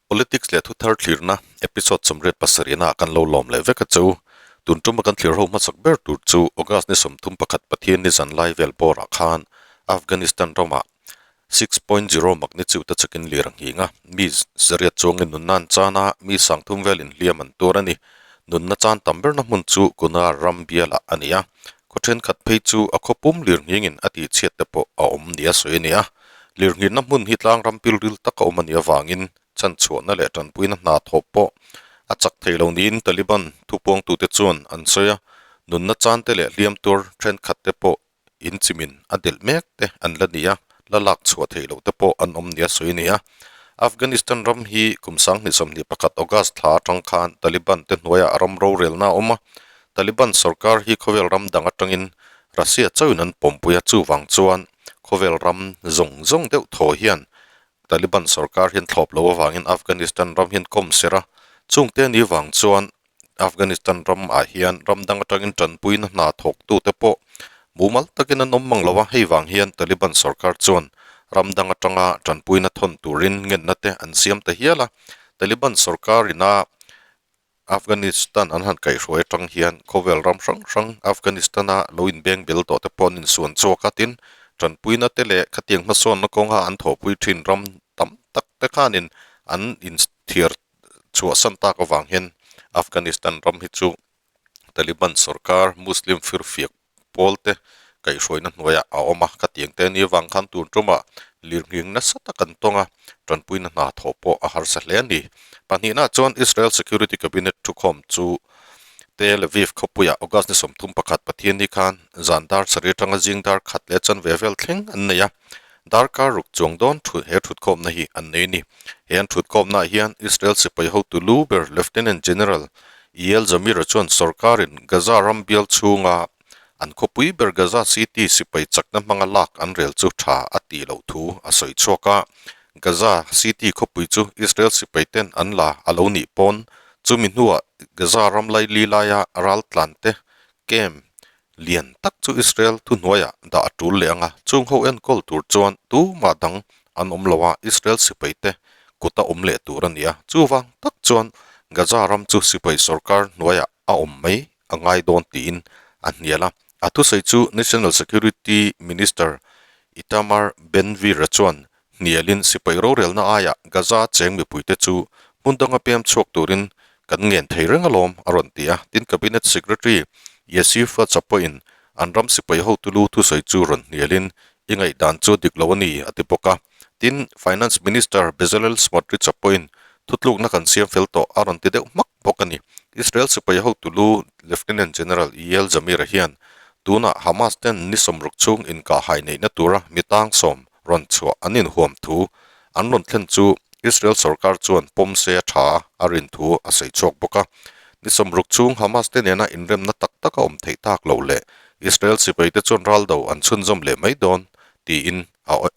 Politics leh thuthar thlirna episode 87 ah kan lo lawm leh vek a che u. Tun tuma kan thlir ho hmasak ber tur chu August ni 31 Pathian ni zan lai vel bawrah khan Afghanistan ramah 6.0 magnitude a chakin lir a nghing a, mi zariat chuangin nunna an chan a, mi sangthum velin hliam an tur a ni. Nunna chan tam berna hmun chu Kunar ram bialah a ni a, khaw thenkhat phei chu a khaw pum lir nghingin a tihchhiat te pawh a awm nia sawi a ni a. Lirnghinna hmun hi tlang ram pilril taka awm a nih avangin chhanchhuahna leh tanpuina hna thawh pawh a chak thei lo niin Taliban thupuangtute chuan an sawi a, nunna chante leh hliam tur thenkhatte pawh in chimin a delh mek te an la ni a, la lak chhuah theih loh te pawh an awm nia sawi a ni a. Afghanistan ram hi kum 2021 August thla atang khan Taliban te hnuaiah ram rorelna a awm a, Taliban sorkar hi khawvel ram dang atangin Russia chauhin an pawmpui a, chuvang chuan Khawvel ram zawng zawng deuh thaw hian Taliban sorkar hian thlawp lo avangin Afghanistan ram hian kawm ser a, chungte ni vang chuan Afghanistan ram ah hian ram dang atangin tanpuina hna thawktute pawh mumal takin an awm mang lo a, hei vang hian Taliban sorkar chuan ram dang atanga tanpuina thawn turin ngenna te an siam ta hial a, Taliban sorkar ina Afghanistan an han kaihhruai atang hian khawvel ram hrang hrang Afghanistan-a lo inbeng bel tawh te pawh an insuan chhuak a, tin, tanpuina te leh khatiang hmasawnna kawnga an thawhpui thin ram tam tak te khanin an inthiar chhuahsan tak avang hian Afghanistan ram hi chu Taliban sorkar Muslim firfiak pawl te kaihhruaina hnuaiah a awm a, khatiang te ni avang khan tun tumah lirnghing nasa tak an tawng a, tanpuina hna thawh pawh a harsa hle a ni. Pahnihna chuan Israel Security Cabinet thukhawm chu Tel Aviv khawpuiah August ni 31 Pathianni khan zan dar sarih atanga zing dar khat leh chanve vel thleng an nei a, darkar ruk chuang dawn thu he thutkhawmna hi an nei a ni. He an thutkhawmnaah hian Israel sipai hotu lu ber Lieutenant General Eyal Zamir-a chuan sorkarin Gaza ram bial chhunga an khawpui ber Gaza City sipai chakna hmanga lak an rel chu tha a tih loh thu a sawi chhuak a. Gaza City khawpui chu Israel sipai ten an la a lo nih pawn chumi hnuah Gaza ram laili laia raltlan te camp lian tak chu Israel thuhnuaiah dah a tul leh ang a, chung ho enkawl tur chuan tumah dang an awm lo a, Israel sipai te kut a awm leh tur a ni a, chuvang tak chuan Gaza ram chu sipai sorkar hnuaiah a awm mai a ngai dawn tiin a hnial a. A thusawi chu National Security Minister Itamar Ben-Gvir-a chuan hnialin sipai rorelna aiah Gaza cheng mipuite chu hmun danga pem chhuak turin kan ngen thei reng alawm a rawn ti a. Tin, Cabinet Secretary Yasir Fatsa pawhin an ram sipai hotu lu thusawi chu rawn hnialin i ngaihdan chu dik lo a ni a ti bawk a. Tin, Finance Minister Bezalel Smotrich-a pawhin thutlukna kan siam fel tawh a rawn ti deuh hmak bawk a ni. Israel sipai hotu lu Lieutenant General Eyal Zamir-a hian tunah Hamas ten ni 60 chhung inkahhai neihna tura mi tang sawm rawn chhuah an inhuam thu an rawn thlen chu Israel sorkar chuan pawm se a tha a rin thu a sawi chhuak bawk a. Ni 60 chhung Hamas te nena inremna tak tak a awm theih tak loh leh Israel sipai te chuan raldo an chhunzawm leh mai dawn tiin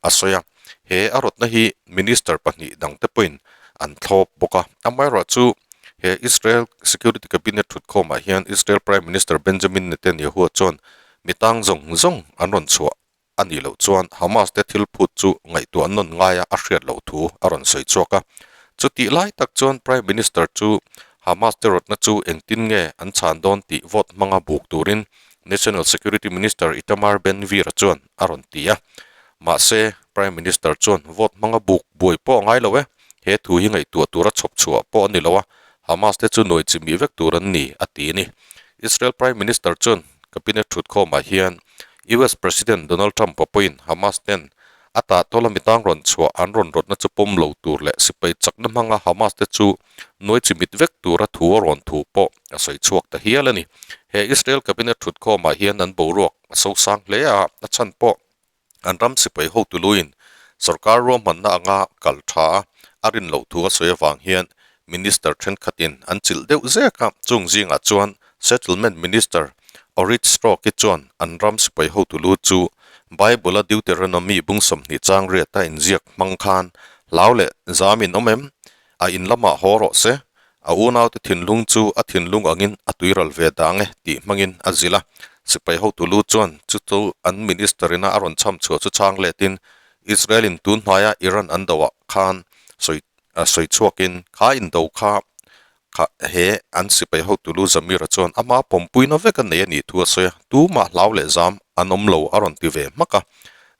a sawi a. He a rawtna hi minister pahnih dang te pawhin an thlawp bawk a. Amaherawhchu he Israel Security Cabinet thutkhawmah hian Israel Prime Minister Benjamin Netanyahu chuan mi tang zawng zawng an rawn chhuah a nih loh chuan Hamas te thil phut chu ngaihtuah nawn ngaia a hriat loh thu a rawn sawi chhuak a. Chutih lai tak chuan Prime Minister chu Hamas te rawtna chu engtin nge an chhan dawn tih vote hmanga buk turin National Security Minister Itamar Ben-Gvir-a chuan a rawn ti a. Mahse, Prime Minister chuan vote hmanga buk buai pawh a ngai lo e, he thu hi ngaihtuah tura chhawp chhuah pawh a ni lo a, Hamas te chu nuai chimih vek tur an ni, a ti a ni. Israel Prime Minister chuan Cabinet thutkhawmah hian US President Donald Trump a pawhin Hamas ten a tah tawla mi tang rawn chhuah an rawn rawtna chu pawm lo tur leh sipai chakna hmanga Hamas te chu nuai chimit vek tura thu a rawn thu pawh a sawi chhuak ta hial a ni. He Israel Cabinet thutkhawmah hian an boruak a sosang hle a, a chhan pawh an ram sipai hotu luin sorkar ruahmanna anga kal tha a, a rin loh thu a sawi avang hian Minister thenkhatin an chilh deuh zek a, chung zingah chuan Settlement Minister Orit Strock-i chuan an ram sipai hotu lu chu Bible-a Deuteronomy bung 20 chang riata inziak hmang khan hlau leh zam in awm em? A in lamah haw rawh se, a unaute thinlung chu a thinlung angin a tuiral ve dang e tih hmangin a zilh a. Sipai hotu lu chuan chu chu an minister ina a rawn chham chhuah chu chhang letin Israel-in tun hnaia Iran an doah khan sawi. sawi chhuakin kha indo kha kha he an sipai hotu lu Zamir-a chuan ama pawmpuina vek a nei a nih thu a sawi a, tumah hlau leh zam an awm lo a rawn ti ve hmak a.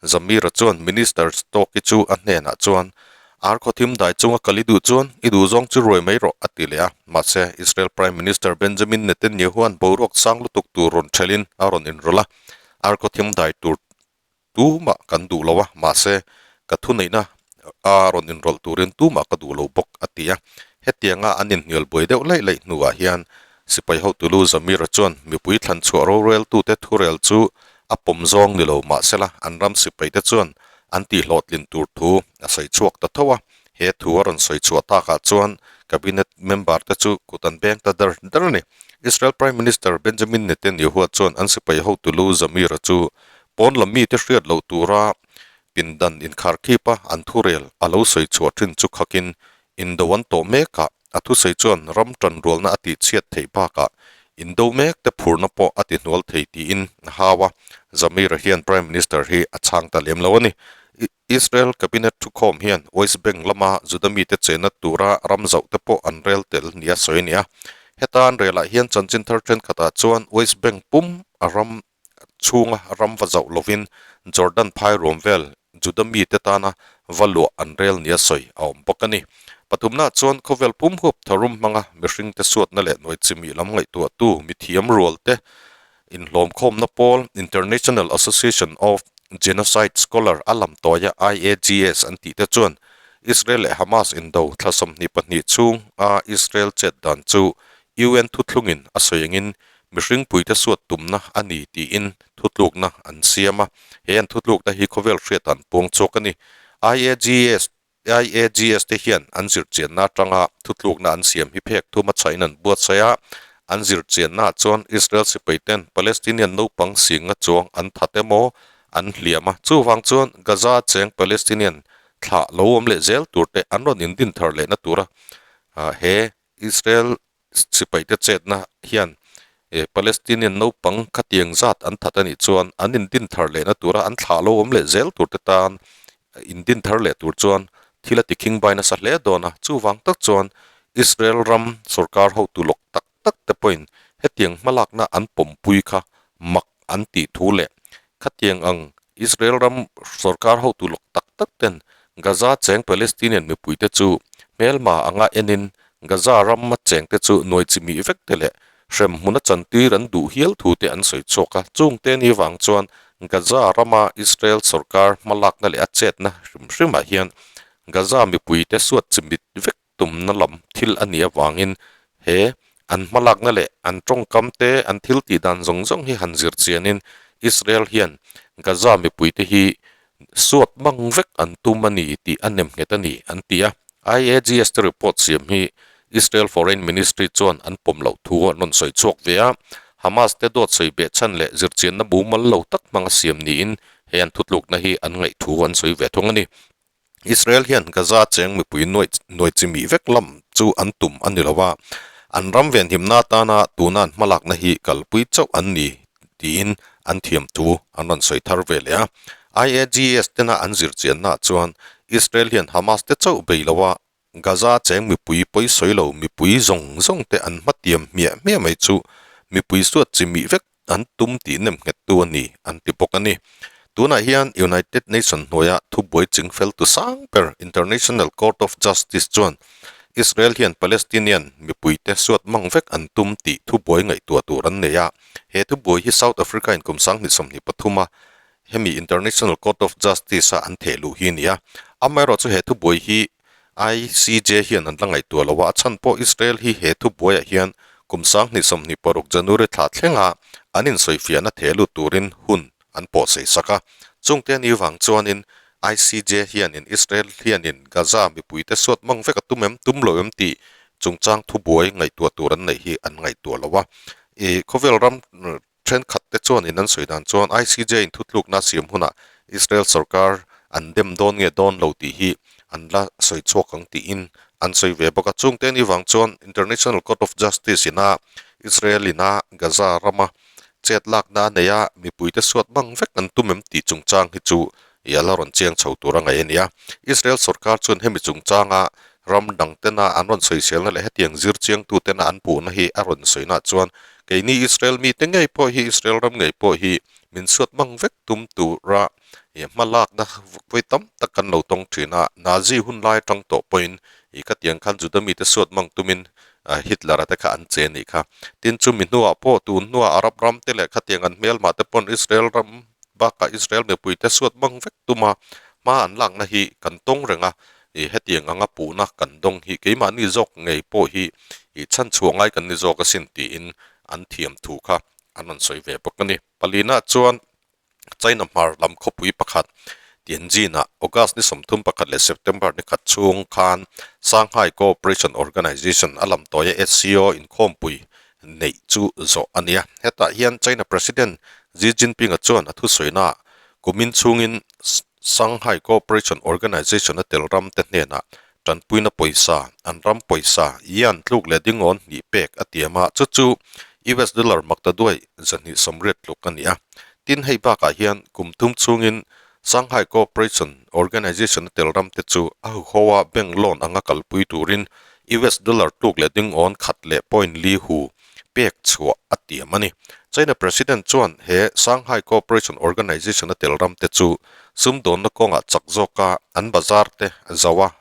Zamir-a chuan Minister Stokey chu a hnenah chuan Ar khaw thim dai chunga kal i duh chuan i duh zawng chu ruai mai rawh a ti leh a. Mahse, Israel Prime Minister Benjamin Netanyahu-a'n boruak sang lutuk tur rawn thelhin a rawn inrawlh a, Ar khaw thim dai tur tumah kan duh lo a, mahse, ka thuneihna a rawn inrawlh turin tumah ka duh lo bawk, a ti a. Hetianga an inhnial buai deuh laih laih hnuah hian sipai hotulu Zamir-a chuan mipui thlan chhuah roreltute thurel chu a pawm zawng ni lo mahsela an ram sipaite chuan an tihhlawhtlin tur thu a sawi chhuak ta tho a. He thu a rawn sawi chhuah takah chuan Cabinet member te chu kut an beng ta der der a ni. Israel Prime Minister Benjamin Netanyahu chuan an sipai hotulu Zamir-a chu Pawn lam mite hriat loh tura pindan inkhar khip a an thurel a lo sawi chhuah thin chu khakin indo an tawh mek a, a thusawi chuan ram tanrualna a tihchhiat theih bakah indo mek te phurna pawh a tihnual thei tiin a hau a, Zamir-a hian Prime Minister hi a chhang ta lem lo a ni. Israel Cabinet thukhawm hian West Bank lama Juda mite chenna tura ram zauh te pawh an rel tel nia sawi a ni a, heta an relah hian chanchin thar thenkhatah chuan West Bank pum a ram chhunga ram va zauh lovin Jordan phai ruam vel Juda mite tana va luah an rel nia sawi a awm bawk a ni. Pathumnaah chuan khawvel pum huap tharum hmanga mihringte suatna leh hnuai chimih lam ngaihtuahtu mithiam rualte inhlawmkhawmna pawl International Association of Genocide Scholar a lam tawia IAGS an tihte chuan Israel leh Hamas indo thla 22 chhung a Israel chet dan chu UN thuthlungin a sawi angin mihring puite suat tumna a ni tiin thutlukna an siam a, he an thutlukna hi khawvel hriat an puang chawk a ni. IAGS IAGS te hian an zirchianna atanga thutlukna an siam hi phek thum a chhain an buatsaih a, an zirchiannaah chuan Israel sipai ten Palestinian naupang singa chuang an that emaw an hliam a, chuvang chuan Gaza cheng Palestinian thlah lo awm leh zel tur te an rawn indin thar lehna tura he Israel sipaite chetna hian Palestinian naupang khatiang zat an that a nih chuan an indin thar lehna tura an thlah lo awm leh zel turte tan indin thar leh tur chuan thil a tikhing bai nasa hle dawn a. Chuvang tak chuan Israel ram sorkar hotu lawk tak tak te pawhin hetiang hmalakna an pawmpui kha mak an tih thu leh khatiang ang Israel ram sorkar hotu lawk tak tak ten Gaza cheng Palestinian mipuite chu hmelma anga enin Gaza rama chengte chu nuai chi mih vek te leh hrem hmuna chantir an duh hial thu te an sawi chhuak a. Chungte ni vang chuan Gaza rama Israel sorkar hmalakna leh a chetna hrim hrimah hian Gaza mipuite suat chi mit vek tumna lam thil a nih avangin he an hmalakna leh an tawngkam te an thil tih dan zawng zawng hi han zir chianin Israel hian Gaza mipuite hi suat mang vek an tum a ni tih a nem nghet a ni an ti a. IAGS te report siam hi Israel Foreign Ministry chuan an pawm loh thu an rawn sawi chhuak ve a, Hamas te dawt sawi beh chhan leh zirchianna mumal lo tak hmanga siam niin he an thutlukna hi an ngaih thu an sawi ve thung a ni. Israel hian Gaza cheng mipui nuai nuai chi mih vek lam chu an tum a ni lo a, an ram venhimna atana tuna an hmalakna hi kalpui chauh an ni tiin an thiam thu an rawn sawi thar ve leh a. IAGS tena an zirchiannaah chuan Israel hian Hamas te chauh bei lo a, Gaza cheng mipui pawi sawi lo mipui zawng zawng te an hmatiam hmiah hmiah mai chu mipui suat chi mih vek an tum tih nem nghettu a ni an ti bawk a ni. Tunah hian United Nation hnuaia thubuai chingfel tu sang ber International Court of Justice chuan Israel hian Palestinian mipuite suat mang vek an tum tih thubuai ngaihtuah tur an nei a. He thubuai hi South Africa in kum 2023 a hemi International Court of Justice a an theh luh hi a ni a. Amaherawhchu chu he thubuai hi ICJ hian an la ngaihtuah lo a, a chhan pawh Israel hi he thubuaiah hian kum 2026 January thla thlenga an insawifiahna theh lut turin hun an pawhsei sak a. Chungte ni vang chuanin ICJ hianin Israel hianin Gaza mipuite suat mang vek a tum em, tum lo em tih chungchang thubuai ngaihtuah tur an neih hi an ngaihtuah lo a. I khawvel ram Thenkhat te chuanin an sawi dan chuan ICJ in thutlukna a siam hunah Israel sorkar an dem dawn nge dawn lo tih hi an la sawi chhuak ang tiin an sawi ve bawk a. Chungte ni vang chuan International Court of Justice ina Israel ina Gaza rama chet lakna a nei a, mipuite suat bang vek an tum em tih chungchang hi chu i a la rawn chiang chho tur a ngaih a ni a. Israel sorkar chuan hemi chungchanga Ram dang tena an rawn sawiselna leh hetiang zir chiangtu tena an puhna hi a rawn sawina chuan keini Israel mite ngei pawh hi Israel ram ngei pawh hi min suat mang vek tum tura ih hma lakna vawi tam tak kan lo tawng thin a. Nazi hun lai atang tawh pawhin ih khatiang khan Juda mite suat mang tumin Hitler-a te kha an che anih kha. Tin chumi hnuah pawh tun hnuah Arab ram te leh khatiang an hmelmah te pawn Israel ram bakah Israel mipuite suat mang vek tuma hma an lakna hi kan tawng reng a. Ih hetiang anga puhna kan dawng hi keimahni zawk ngei pawh hi ih chhanchhuah ngai kan ni zawk asin tiin an thiam thu kha an rawn sawi ve bawk a ni. Palina chuan China hmar lam khawpui pakhat Tianjin-ah August ni 31 leh September ni khat chhung khan Shanghai Cooperation Organization a lam tawia SCO inkhawmpui neih chu zawh a ni a. Hetah hian China President Xi Jinping-a chuan a thusawina kumin chhungin Shanghai Cooperation Organization a tel ram te hnenah tanpuina pawisa, an ram pawisa, yuan tluk leh dingawn hnih pek a tiam a, chu chu US dollar maktaduai 280 tluk a ni a. Tin, hei bakah hian kum thum chhungin Shanghai Cooperation Organization a tel ram te chu a huhoa bank loan anga kalpui turin US dollar tluk leh dingawn khat leh point li hu pek chhuah a tiam a ni. China President chuan he Shanghai Cooperation Organization a tel ram te chu sumdawnna kawngah chak zawka an bazar te zo a,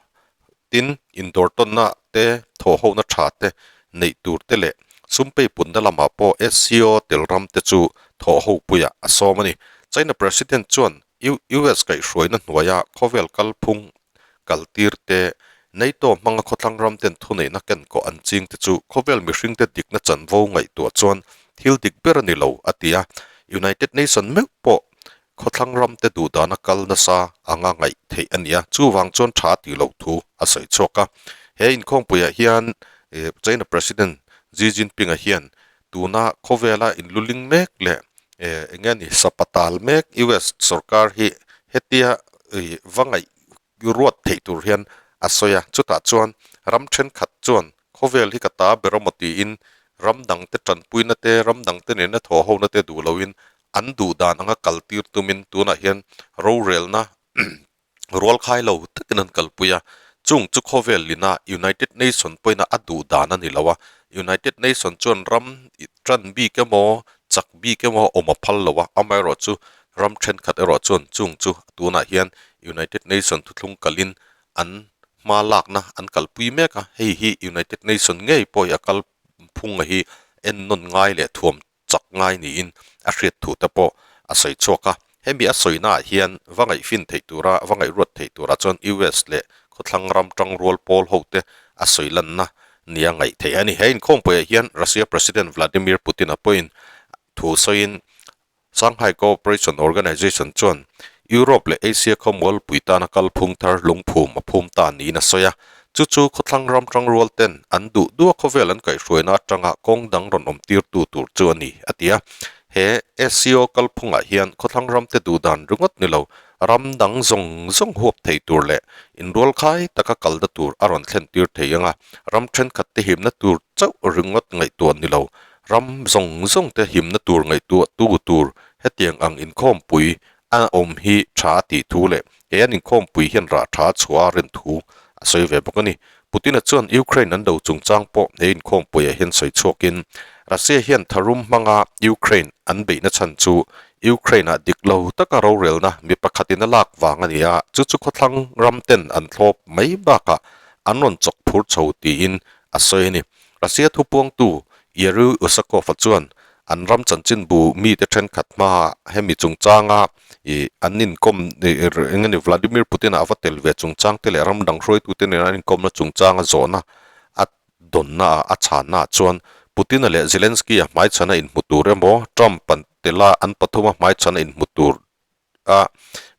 tin indawr tawnna te thawhhona tha te neih tur te leh sumpei punna lamah pawh SCO tel ram te chu thawhho puiah a sawm a ni. China President chuan US kaihhruaina hnuaia khawvel kalphung kaltir te, NATO hmanga khawthlang ram ten thuneihna kenkawh an ching te chu khawvel mihringte dikna chanvo ngaihtuah chuan thil dik ber a ni lo, a ti a. United Nation meuh pawh khawthlang ram te duhdana kal nasa anga ngaih theih a ni a, chuvang chuan tha tih loh thu a sawi chhuak a. He inkhawmpuiah hian China President Xi Jinping-a hian tuna khawvela inluling mek leh eng nge ni sapatal mek US sorkar hi hetia va ngaih ruat theih tur hian a sawi a, chutah chuan ram thenkhat chuan khawvel hi ka ta ber emaw tiin ram dangte tanpuina te, ram dangte nena thaw hona te duh loin an duh dan anga kal tir tumin tunah hian rorelna rual khai lo takin an kalpui a, chung chu khawvel lina United Nation pawhin a duh dan a ni lo a, United Nation chuan ram tan bik emaw chak bik emaw awm a phal lo a, amaherawhchu ram thenkhat erawh chuan chung chu tunah hian United Nation thuthlung kalin an hma lakna an kalpui mek a, hei hi United Nation ngei pawh hi a kal phunga hi ennawn ngai leh thuam chak ngai niin a hriat thu te pawh a sawi chhuak a. Hemi a sawinaah hian va ngaihfin theih tura, va ngaihruat theih turah chuan US leh khawthlang ram tangrual pawl hote a sawi lanna nia ngaih theih a ni. He inkhawmpuiah hian Russia President Vladimir Putin-a pawhin thu sawiin Shanghai Cooperation Organization chuan Europe leh Asia khawmualpui tana kalphung thar lungphum a phum ta niin a sawi a. Chu chu khawthlang ram tangrual ten an duh duh a khawvel an kaihhruaina atanga kawng dang rawn awm tirtu tur chu a ni, a ti a. He SCO kalphungah hian khawthlang ramte duh dan ringawt ni lo, ram dang zawng zawng huap thei tur leh inrualkhai taka kalna tur a rawn thlen tir thei ang a, ram thenkhat te himna tur chauh ringawt ngaihtuah ni lo, ram zawng zawng te himna tur ngaihtuah tu tur hetiang ang inkhawmpui a awm hi tha a tih thu leh he an inkhawmpui hian rah tha a chhuah a rin thu a sawi ve bawk a ni. Putin-a chuan Ukraine an do chungchang pawh he inkhawmpuiah hian sawi chhuakin Russia hian tharum hmanga Ukraine an beihna chhan chu Ukraine-ah dik lo taka rorelna mi pakhatin a lak vang a ni a, chu chu khawthlang ram ten an thlawp mai bakah an rawn chawk phur chho tiin a sawi a ni. Russia thupuangtu Yuri Usakov-a chuan an ram chanchinbu mite thenkhat hmaah hemi chungchanga ih an inkawm ih eng nge ni Vladimir Putin-a a va tel ve chungchang te leh ram dang hruaitute nena an inkawmna chungchanga zawhna a dawnna ah a chhanna ah chuan Putin-a leh Zelensky-a hmaichhana inhmu tur emaw Trump-a tela an pathuma hmaichhana inhmu tur a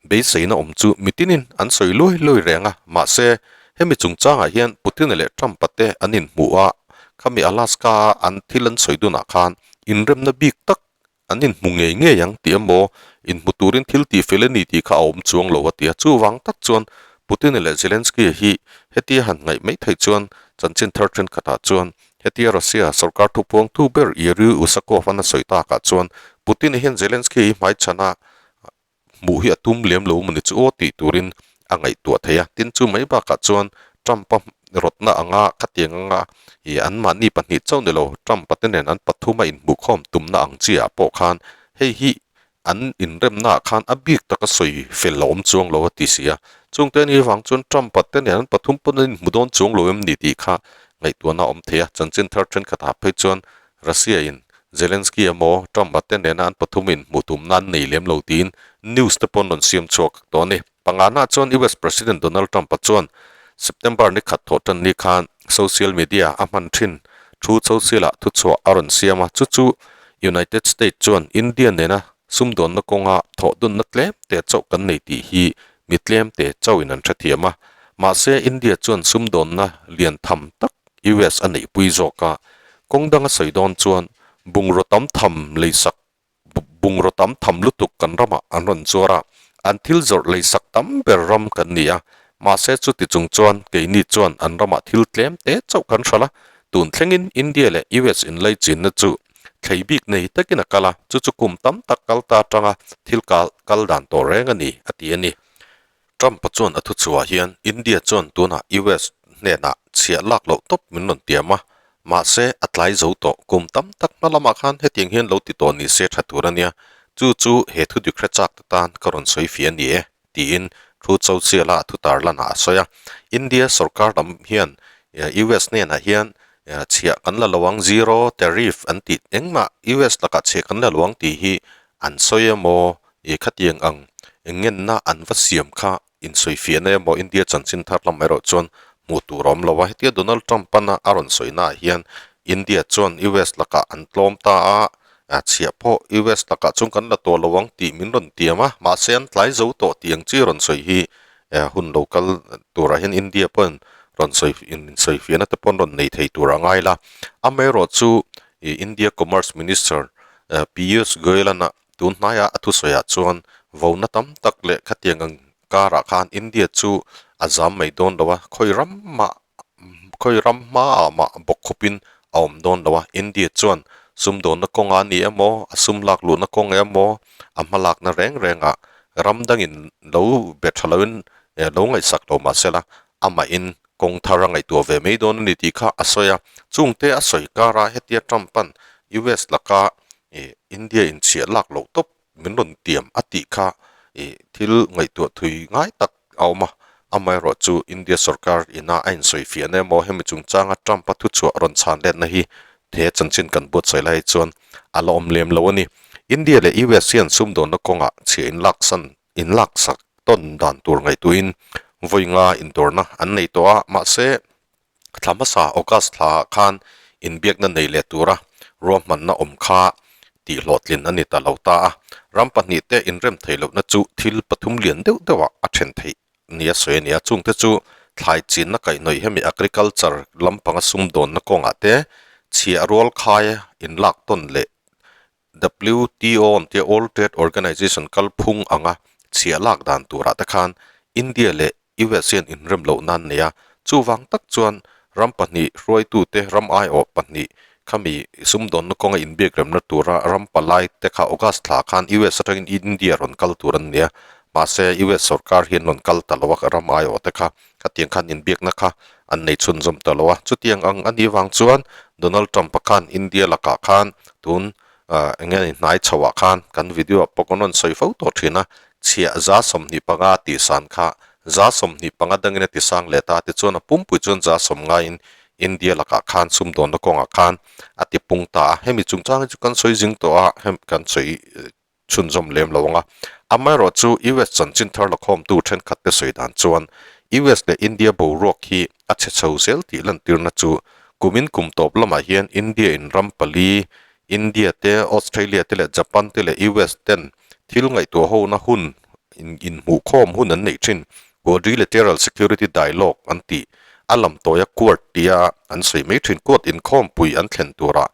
beiseina awm chu mitinin an sawi luai luai reng a, mahse hemi chungchangah hian Putin-a leh Trump-a te an inhmuh a, khami Alaska-a an thil an sawi dunah khan inremna bik tak an inhmu ngei ngei ang tih emaw inhmu turin thil tih fel a ni tih kha a awm chuang lo a ti a, chuvang tak chuan Putin-a leh Zelensky-a hi hetia han ngaih mai theih chuan chanchin thar thenkhatah chuan hetia Russia sorkar thupuangtu ber Yuri Usakov-an a sawi takah chuan Putin-a hian Zelensky hi hmaichhana hmuh hi a tum lem lo mawni chu aw tih turin a ngaihtuah thei a, tin chu mai bakah chuan Trump-a. rawtna anga khatiang anga ih anmahni pahnih chauh ni lo Trump-a te nen an pathuma inhmuhkhawm tumna ang chi ah pawh khan hei hi an inremna ah khan a bik taka sawi fel a awm chuang lo a ti si a. Chungte ani avang chuan Trump-a te nen an pathum pawn an inhmu dawn chuang lo em ni tih kha ngaihtuahna a awm thei a. Chanchin thar thenkhatah phei chuan Russia in Zelensky emaw Trump-a te nena an pathum inhmuh tumna an nei lem lo tiin news te pawn rawn siam chhuak tawh a ni. Pangana chuan US President Donald Trump-a chuan September ni khat thawh tan ni khan social media a hman thin thu social-ah thuchhuah a rawn siam a, chu chu United States chuan India nena sumdawnna kawnga thawh dunna tlem te chauh kan nei tih hi mi tlem te chauhin an hrethiam a. Mahse India chuan sumdawnna lian tham tak US a neihpui zawk a, kawng danga sawi dawn chuan bungraw tam tham leisak bungraw tam tham lutuk kan ramah an rawn zuar a, an thil zawrh leisak tam ber ram kan ni a, mahse chuti chung chuan keini chuan an ramah thil tlem te chauh kan hralh a, tun thlengin India leh US inlaichinna chu thlei bik nei takin a kal a, chu chu kum tam tak kal ta atanga thil kal kal dan tawh reng a ni, a ti a ni. Trump-a chuan a thuchhuah hian India chuan tunah US hnenah chhiah lak loh tawp min rawn tiam a, mahse a tlai zo tawh. Kum tam tak hma lamah khan hetiang hian lo ti tawh ni se tha tur a nia, chu chu he thu dik hre chak te tan ka rawn sawi fih a ni e, tiin thu Chauchiala a thutar lanah a sawi a. India sorkar lam hian US hnenah hian chhiah kan la lo ang, zero tariff an tih engmah US lakah chhiah kan la lo ang tih hi an sawi emaw I khatiang ang ngenna an va siam kha insawifiahna emaw India chanchin thar lam erawh chuan hmuh tur a awm lo a. Hetia Donald Trump pana a rawn sawina ah hian India chuan US lakah an tlawm ta a, chhiah pawh US lakah chuan kan la tawh lo ang tih min rawn tiam a, mahse an tlai zo tawh tih ang chi rawn sawi hi hun lo kal turah hian India pawhin rawn sawi insawifiahna te pawh an rawn nei thei tur a ngai la. Amaherawhchu India Commerce Minister Piyush Goyal-a Tun hnaia a thusawiah chuan vona tam tak leh khatiang ang karah khan India chu a zam mai dawn lo a, khawi ram mah khawi ram hmaah mah bawk khawpin a awm dawn lo a. India chuan sumdawnna kawnga a ni emaw, a sum lak luhna kawng emaw, a hmalakna reng rengah ram dangin lo be tha loin lo ngaihsak lo mah sela, amahin kawng thar a ngaihtuah ve mai dawn a ni tih kha a sawi a. Chungte a sawi kara hetia Trump-a'n US laka ih India in chhiah lak loh tawp min rawn tiam a tih kha ih thil ngaihtuah thui ngai tak a awm a, amaherawh chu India sorkar ina a insawi fiahna emaw hemi chungchanga Trump-a thuchhuah rawn chhan letna hi he chanchin kan buatsaih lai chuan a la awm lem lo a ni. India leh US hian sumdawnna kawngah chhiah inlaksan inlaksak tawn dan tur ngaihtuahin vawi nga indawrna an nei tawh a, mahse Thla hmasa August thla ah khan inbiakna nei leh tura ruahmanna awm kha tihhlawhtlin a ni ta lo ta a, ram pahnihte inrem theih lohna chu thil pathum lian deuh deuhah a then theih nia sawi a ni a, chungte chu thlai chinna kaihhnawih hemi agriculture lampanga sumdawnna kawngah te chhiah rual khai inlak tawn leh WTO an tia World Trade Organization kalphung anga chhiah lak dan turah te khan India leh US hian inrem loh nan nei a, chuvang tak chuan ram pahnih hruaitute ram aiawh pahnih khami sumdawnna kawnga inbiak remna tura ram palai te kha August thla khan US atangin India rawn kal tur an ni a, mahse US sorkar hian rawn kal ta lo a, ram aiawh te kha khatiang khan inbiakna kha an nei chhunzawm ta lo a, chutiang ang a nih vang chuan Donald Trump-a khan India lakah khan tun eng nge ni hnai chhoah khan kan video ah pawh kan rawn sawi fo tawh thin a, chhiah 25 tih san kha 25 dangin a ti sang leh ta tichuan a pumpui chuan za sawm ngaiin India lakah khan sumdawnna kawngah khan a ti pung ta a, hemi chungchang hi chu kan sawi zing tawh a, hemi kan sawi chhunzawm lem lo ang a. Amaherawh chu US chanchin thar lakhawmtu thenkhat te sawi dan chuan US leh India boruak hi a chhe chho zel tih lantirna chu kumin kum tawp lamah hian India in ram pali India te, Australia te leh Japan te leh US ten thil ngaihtuah hona hun inhmuhkhawm hun an neih thin Quadrilateral Security Dialogue an tih a lam tawia Quad tia an sawi mai thin. Quad inkhawmpui an thlen turah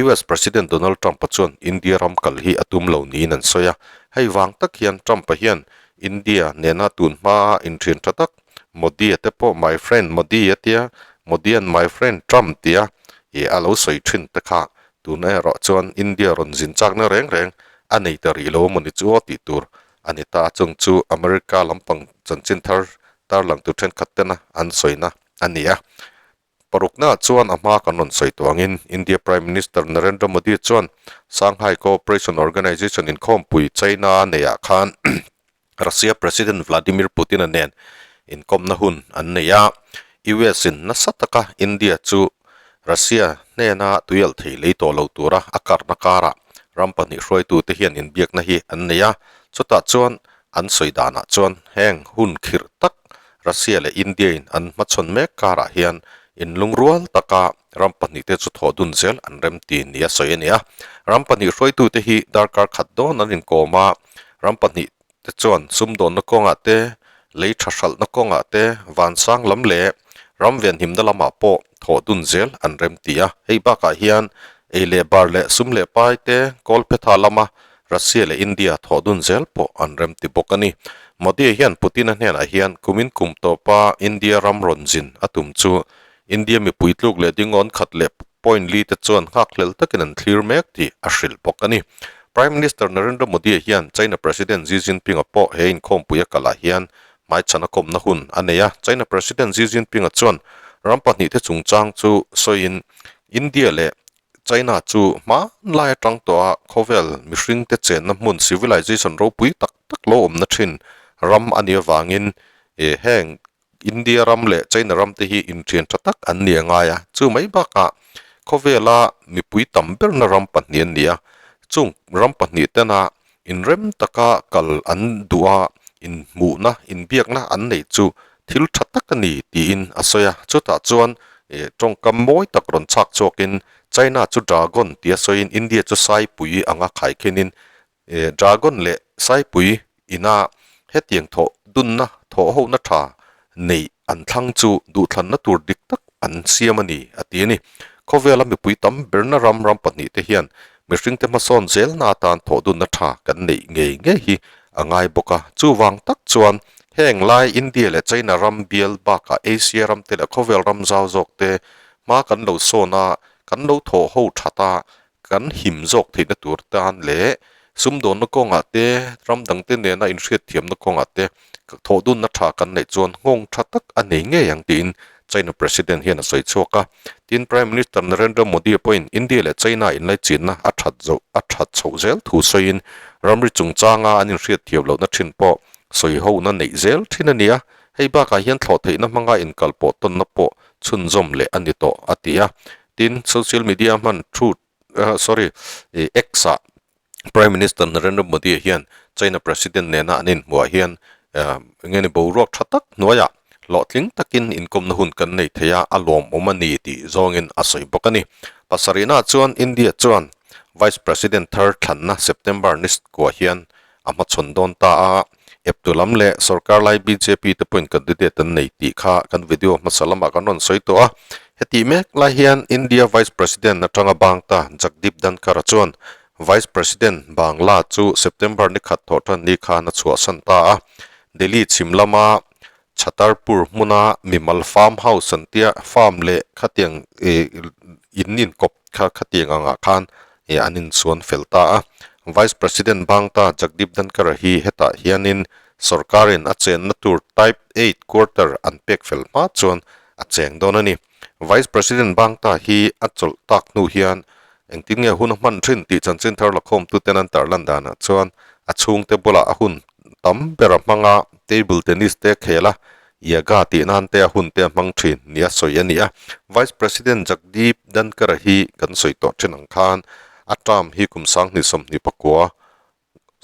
US President Donald Trump-a chuan India ram kal hi a tum lo niin an sawi a. Hei vang tak hian Trump-a hian India nena tun hmaa inthian tha tak Modi-a te pawh my friend Modi a tia, Modi-a'n my friend Trump tia ih a lo sawi thin te kha tuna erawh chuan India rawn zin chakna reng reng a nei ta rih lo amawni chu aw tih tur a ni ta. Chung chu America lampang chanchin thar tarlang tur thenkhat tena an sawina. a ni a. Paruknaah chuan a hma kan rawn sawi tawh angin India Prime Minister Narendra Modi chuan Shanghai Cooperation Organization inkhawmpui China a neihah khan Russia President Vladimir Putin-a nen inkawmna hun an nei a. US-in nasa taka India chu Russia hnena tuialh thei lei tawh lo tura a karna karah ram pahnih hruaitute hian inbiakna hi an nei a. Chutah chuan an sawi danah chuan heng hun khirh tak Russia leh India-in an hmachhawn mek karah hian inlungrual taka ram pahnihte chu thawh dun zel an remti nia sawi a ni a. Ram pahnih hruaitute hi darkar khat dawn an inkawm a, ram pahnih te chuan sumdawnna kawngah te, lei tha hralhna kawngah te, vansang lam leh ram venhimna lamah pawh thawh dun zel an remti a. Hei bakah hian ei leh bar leh sum leh pai te, kawlphetha lama Russia leh India thawh dun zel pawh an remti bawk a ni. Modi hian Putin-a hnenah hian kumin kum tawpa India ram rawn zin a tum chu India mipui tluk leh dingawn khat leh point li te chuan nghakhlel takin an thlir mek tih a hrilh bawk a ni. Prime Minister Narendra Modi hian China President Xi Jinping-a pawh he inkhawmpui a kalah hian hmaichhan a kawmna hun a nei a. China President Xi Jinping-a chuan ram pahnihte chungchang chu sawiin India leh China chu hmanlai atang tawh a khawvel mihringte chenna hmun civilization ropui tak tak lo awmna thin ram a nih avangin heng India ram leh China ram te hi inthian tha tak an ni a ngai a. Chu mai bakah khawvela mipui tam berna ram pahnih an ni a, chung ram pahnih tena inrem taka kal an duh a, inhmuhna, inbiakna an neih chu thil tha tak a ni tiin a sawi a. Chutah chuan tawngkam mawi tak rawn chhak chhuakin China chu Dragon tia sawiin India chu Saipui anga khaikhinin Dragon leh Saipui ina hetiang thawh dunna, thawh hona tha neih an thlang chu duhthlanna tur dik tak an siam a ni, a ti a ni. Khawvela mipui tam berna ram ram pahnihte hian mihringte hmasawn zelna atan thawh dunna tha kan neih ngei ngei hi a ngai bawk a. Chuvang tak chuan heng lai India leh China ram bial bakah Asia ramte leh khawvel ram zau zawkte hma kan lo sawn a, kan lo thawh ho that a, kan him zawk theihna tur tan leh sumdawnna kawngah te, ram dangte nena inhriatthiamna kawngah te thawh dunna tha kan neih chuan nghawng tha tak a nei ngei ang tiin China President hian a sawi chhuak a. Tin, Prime Minister Narendra Modi pawhin India leh China inlaichinna a that zo a that chhoh zel thu sawiin ramri chungchanga an inhriatthiam lohna thin pawh sawihona neih zel thin a ni a, hei bakah hian thlawh theihna hmanga inkalpawh tawnna pawh chhunzawm leh a ni tawh a ti a. Tin, social media hman thu sorry X ah Prime Minister Narendra Modi hian China President nena an inhmuah hian eng nge ni boruak tha tak hnuaiah hlawhtling takin inkawmna hun kan nei thei a, a lawmawm a ni tih zawngin a sawi bawk a ni. Pasarihnaah chuan India chuan Vice President thar thlanna September ni kua hian a hmachhawn dawn ta a, eptu lam leh sorkar lai bjp te pawhin candidate an nei tih kha kan video hmasa lamah kan rawn sawi tawh a. Hetih mek lai hian India Vice President atanga bang ta Jagdeep Dhankhar-a chuan Vice President Bangla chu September ni khat thawh tan ni khan a chhuahsan ta a. Delhi chhim lama Chhatarpur hmuna mimal farm house an tia farm leh khatiang in inkawp kha khatiang angah khan an insuan fel ta a. Vice President Bangta Jagdeep Dhankhar hi hetah hianin sorkarin a chenna tur Type eight quarter an pek fel hma chuan a cheng dawn a ni. Vice President Bangta hi a chawlh tak hnu hian engtin nge hun a hman thin tih chanchin thar lakhawmtuten an tarlan danah chuan a chhungte bulah a hun tam ber a hmang a, table tennis te a khel a, yoga tih nan te a hun te a hmang thin nia sawi a ni a. Vice President Jagdeep Dhankhar hi kan sawi tawh thin ang khan a term hi kum 2029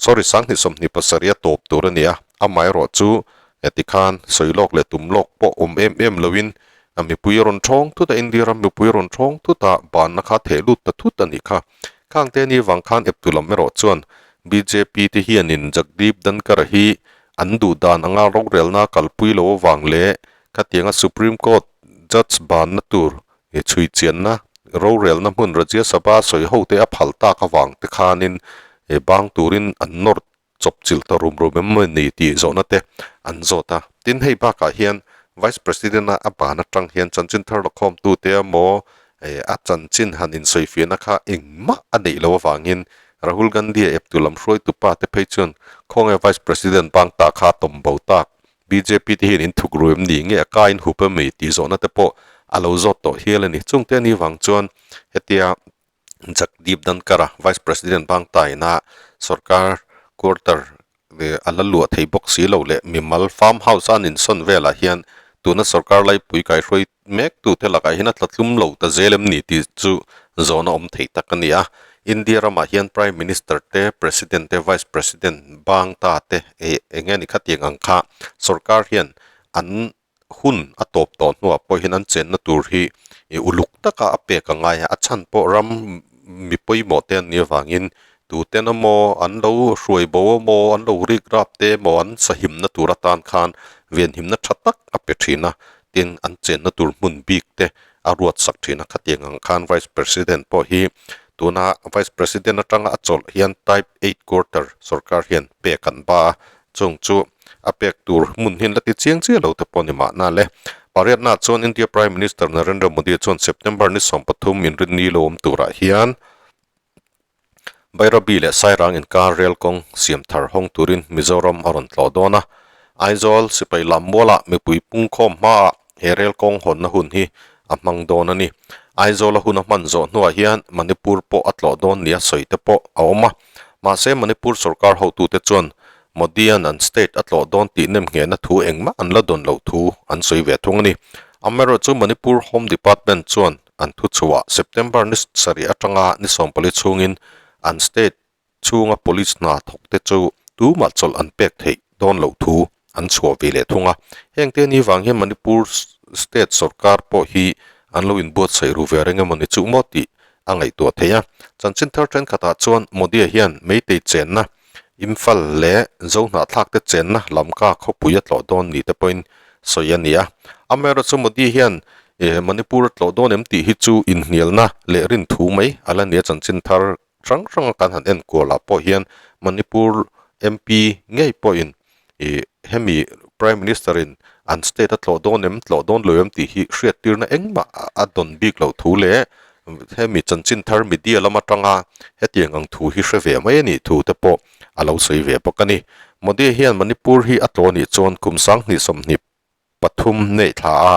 sorry 2027 a tawp tur a ni a, amaherawh chu heti khan sawi lawk leh tum lawk pawh awm em em loin a mipui a rawn thawng thut a, India ram mipui a rawn thawng thut a, banna kha theh lut ta thut a nih kha. Khang te ni vang khan eptu lam erawh chuan bjp te hianin Jagdeep Dhankhar hi an duh dan anga rorelna kalpui lo avang leh khatianga Supreme Court judge banna tur chhui chianna rorelna hmun Rajya Sabha sawi ho te a phal tak avang te khanin bang turin an nawr chawp chilh ta rum rum em ni tih zawhna te an zawt a. Tin, hei bakah hian Vice President-a a ban atang hian chanchin thar lakhawmtute emaw a chanchin han insawifiahna kha engmah a neih loh avangin Rahul Gandhi-a eptu lam hruaitu pa te phei chuan khawnge Vice President bang ta kha a tawm bo tak. Bjp te hian in thuk ru em ni nge a ka in hup em ni tih zawhna te pawh a lo zawt tawh hial a ni. Chungte a nih vang chuan hetia Jagdeep Dhankhar-a Vice President bang taina sorkar quarter a la luah thei bawk si lo leh mimal farm house a an insawn velah hian tuna sorkar laipui kaihruai mek tute lakah hian a tla tlum lo ta zel em ni tih chu zawhna awm thei tak a ni a. India ramah hian Prime Minister te, President te, Vice President bang ta te eh eng nge ni khatiang ang kha sorkar hian an hun a tawp tawh hnuah pawh hian an chenna tur hi uluk taka a pek a ngai a, a chhan pawh ram mi pawimawh te an nih avangin tuten emaw an lo hruai bo emaw an lo rik rap te emaw an sahimna tur atan khan venhimna tha tak a pe thin a, tin an chenna tur hmun bik te a ruat sak thin a, khatiang ang khan Vice President pawh hi tuna Vice President atanga a chawlh hian Type eight quarter sorkar hian pek an ba a, Chung chu a pek tur hmun hian la ti chiang chiah lo te pawh ni mahna le. Pariatna chuan India Prime Minister Narendra Modi chuan September ni 13 inrinni lo awm turah hian Bairabi leh Sairang inkar rel kawng siam thar hawng turin Mizoram a rawn tlawh dawn a. Aizawl sipai lam mualah mipui pungkhawm hmaah he rel kawng hawnna hun hi a hmang dawn a ni. Aizawl a hun a hman zawh hnuah hian Manipur pawh a tlawh dawn nia sawi te pawh a awm a. Mahse, Manipur sorkar hotute chuan Modi-a'n an state a tlawh dawn tih nemnghehna thu engmah an la dawn loh thu an sawi ve thung a ni. Amaherawhchu Manipur Home Department chuan an thuchhuah September ni sarih atanga ni 14 chhungin an state chhunga police hna thawkte chu tumah chawlh an pek theih dawn loh thu an chhuah ve leh thung a. Hengte ni vang hian Manipur state sorkar pawh hi an lo inbuatsaih ru ve reng emaw ni chuh maw tih a ngaihtuah thei a. Chanchin thar thenkhatah chuan Modi-a hian Meitei chenna, Imphal leh Zohnahthlakte chenna Lamka khawpui a tlawh dawn ni te pawhin sawi a ni a. Amaherawhchu Modi hian Manipur a tlawh dawn em tih hi chu inhnialna leh rinthu mai a la ni a. Chanchin thar hrang hranga kan han enkualah pawh hian Manipur MP ngei pawhin ih hemi Prime Minister in an state a tlawh dawn em tlawh dawn lo em tih hi hriattirna engmah a dawn bik loh thu leh hemi chanchin thar media lam atanga hetiang ang thu hi hre ve mai a nih thu te pawh a lo sawi ve bawk a ni. Modi hian Manipur hi a tlawh anih chuan kum 2020 pathum neih thla a,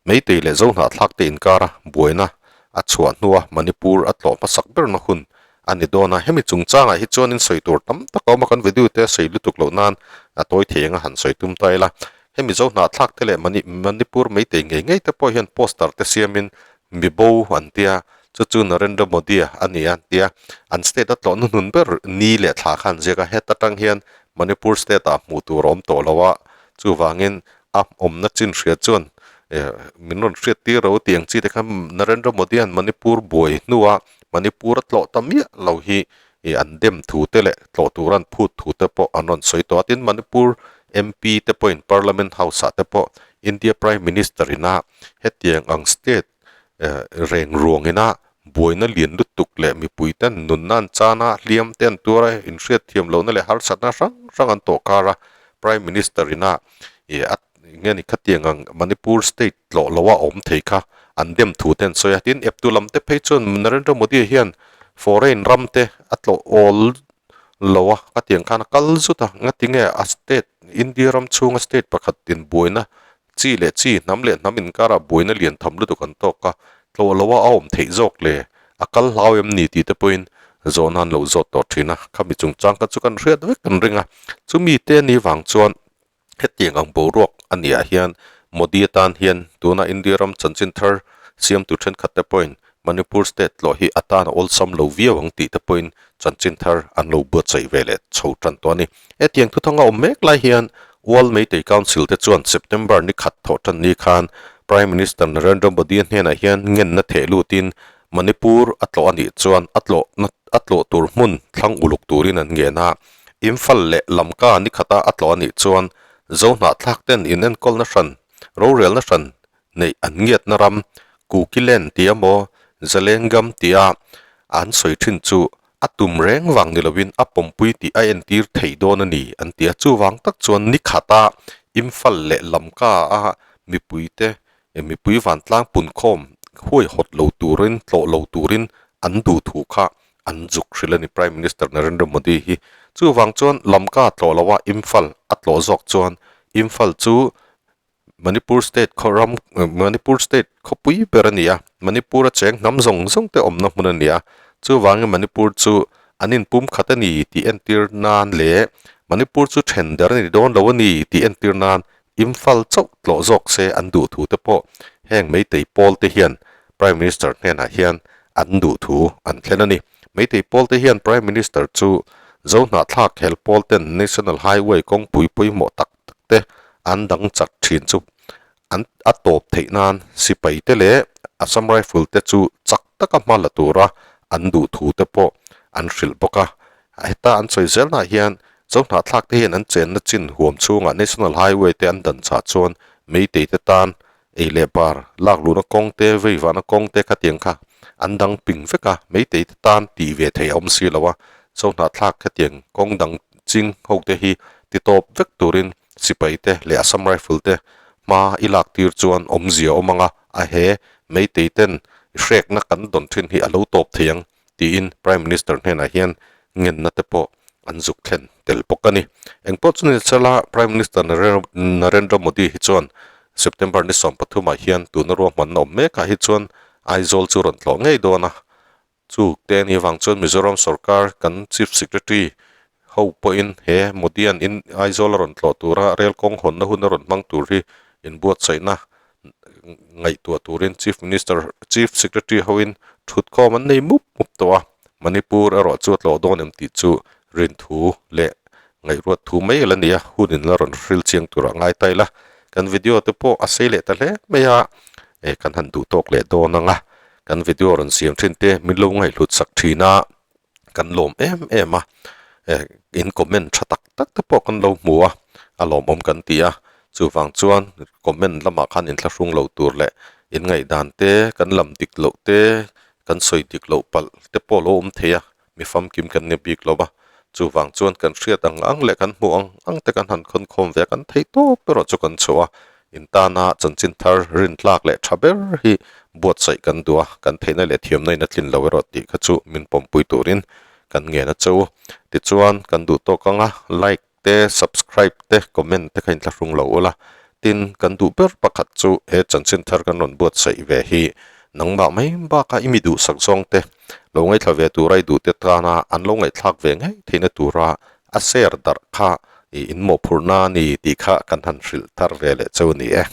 Meitei leh Zohnahthlak te inkara buaina a chhuah hnua Manipur a tlawh hmasak berna hun a ni dawn a. Hemi chungchangah hi chuanin sawi tur tam tak a awm a, kan video te a sawi lutuk loh nan a tawi thei anga han sawi tum ta ila. Hemi Zohnahthlak te leh Manipur Meitei ngei ngei te pawh hian poster te siamin mi bo an tia, chu chu Narendra Modi a ni a tia, an state a tlawh hnuhnun ber ni leh thla kha an ziak a, heta tang hian Manipur state ah hmuh tur a awm tawh lo a, Chuvangin a awmna chin hria chuan min rawn hriat tir ro tih ang chi te kha Narendra Modi hian Manipur buai hnua Manipur a tlawh ta miah lo hi an dem thu te leh tlawh tur an phut thu te pawh an rawn sawi tawh a. Tin, Manipur MP te pawhin Parliament House ah te pawh India Prime Minister ina hetiang ang state reng ruang ina buaina lian lutuk leh mipui ten nunna an chan a, hliam te an tuar a, inhriat thiam lohna leh harsatna hrang hrang an tawh kar a, Prime Minister ina ih a nge ni khatiang ang Manipur state tlawh lo a awm thei kha an dem thu te an sawi a, tin eptu lam te phei chuan Narendra Modi hian foreign ram te a tlawh awl lo a, khatiang khan a kal zut a, ngatinge a state India ram chhunga state pakhat in buaina Chi leh chi, hnam leh hnam inkarah buaina lian tham lutuk an tawk a, tlawh loa a awm theih zawk le, a kal hlau em ni tih te pawhin zawhna an lo zawt tawh thin a, khami chungchang kha chu kan hriat vek kan ring a, chumi te ni vang chuan hetiang ang boruak a niah hian Modi atan hian tuna India ram chanchin thar siamtu thenkhat te pawhin Manipur state tlawh hi atan a awlsam lo viau ang tih te pawhin chanchin thar an lo buatsaih ve leh chho tan tawh a ni. Hetiang thuthang a awm mek lai hian World Meitei Council te chuan September ni khat thawh tan ni khan Prime Minister Narendra Modi hnenah hian ngenna theh lutin Manipur a tlawh a nih chuan a tlawh a tlawh tur hmun thlang uluk turin an ngen a. Imphal leh Lamka ni khata a tlawh a nih chuan Zohnahthlak ten inenkawlna hran, rorelna hran neih an ngiatna ram Kukiland tia maw Zalengam tia an sawi thin chu a tum reng vang ni lovin a pawmpui tih a entir thei dawn a ni an ti a. Chuvang tak chuan ni khata Imphal leh Lamka a mipuite mipui vantlang punkhawm huaihawt lo turin tlawh lo turin an duh thu kha an zuk hrilh a ni Prime Minister Narendra Modi hi. Chuvang chuan Lamka tlawh loa Imphal a tlawh zawk chuan Imphal chu Manipur state khaw ram Manipur state khawpui ber a ni a, Manipur a cheng hnam zawng zawng te awmna hmun a ni a, chuvangin Manipur chu an inpum khat a ni tih entir nan leh Manipur chu then der a ni dawn lo a ni tih entir nan Imphal chauh tlawh zawk se an duh thu te pawh heng Meitei pawl te hian Prime Minister hnenah hian an duh thu an thlen a ni. Meitei pawl te hian Prime Minister chu Zohnahthlak hel pawl ten National Highway kawngpui pawimawh tak tak te an dang chak thin chu an a tawp theih nan sipai te leh Assam Rifle te chu chak taka hma la tura an duh thu te pawh an hrilh bawk a. Heta an sawi zelnaah hian Zohnahthlak te hian an chenna chin huam chhungah National Highway te an dan chah chuan Meitei te tan ei leh bar lak luhna kawng te, veivahna kawng te khatiang kha an dang ping vek a, Meitei te tan tih ve thei a awm si lo a, Zohnahthlak khatiang kawng dang ching ho te hi ti tawp vek turin sipai te leh Assam Rifle te hma i lak tir chuan awmzia awm ang a, a he Meitei ten hrekna kan dawn thin hi a lo tawp thei ang tiin Prime Minister hnenah hian ngenna te pawh an zuk thlen tel bawk a ni. Engpawh chu ni sela Prime Minister Narendra Modi hi chuan September ni 13 ah hian tuna ruahmanna awm mekah hi chuan Aizawl chu rawn tlawh ngei dawn a. Chu te ni vang chuan Mizoram sorkar kan Chief Secretary ho pawhin he Modi-a'n in Aizawl a rawn tlawh tura rel kawng hawnna hun a rawn hmang tur hi inbuatsaihna ngaihtuah turin Chief Minister Chief Secretary hoin thutkhawm an nei mup mup tawh a, Manipur erawh chu a tlawh dawn em tih chu rinthu leh ngaihruat thu mai a la ni a, hun in la rawn hril chiang turah ngai ta ila, kan video te pawh a sei leh ta hle mai a, eh kan han duh tawk leh dawn ang a, kan video rawn siam thin te min lo ngaihhlut sak thin a. kan lawm em em a eh in comment tha tak tak te pawh kan lo hmu a a lawmawm kan ti a chuvang chuan comment lamah khan inthlahrung lo tur leh in ngaihdan te kan lam dik loh te kan sawi dik loh palh te pawh lo awm thei a mi famkim kan ni bik lo va chuvang chuan kan hriat ang ang leh kan hmuh ang ang te kan han khawn khawm ve a kan theih tawp erawh chu kan chhuah a In tana chanchin thar rintlak leh tha ber hi buatsaih kan duh a, kan theihna leh thiamna in a tlin lo erawh tih kha chu min pawmpui turin kan ngen a che u. Tichuan, kan duh tawk anga like te, subscribe te, comment te kha inthlahrung lo ula. Tin, kan duh ber pakhat chu he chanchin thar kan rawn buatsaih ve hi nangmah mai bakah i mi duhsak zawng te lo ngaithla ve tura i duh te tana an lo ngaihthlak ve ngei theihna tura A share darh kha i inmawhphurhna a ni tih kha kan han hrilh thar ve leh cheu a ni e.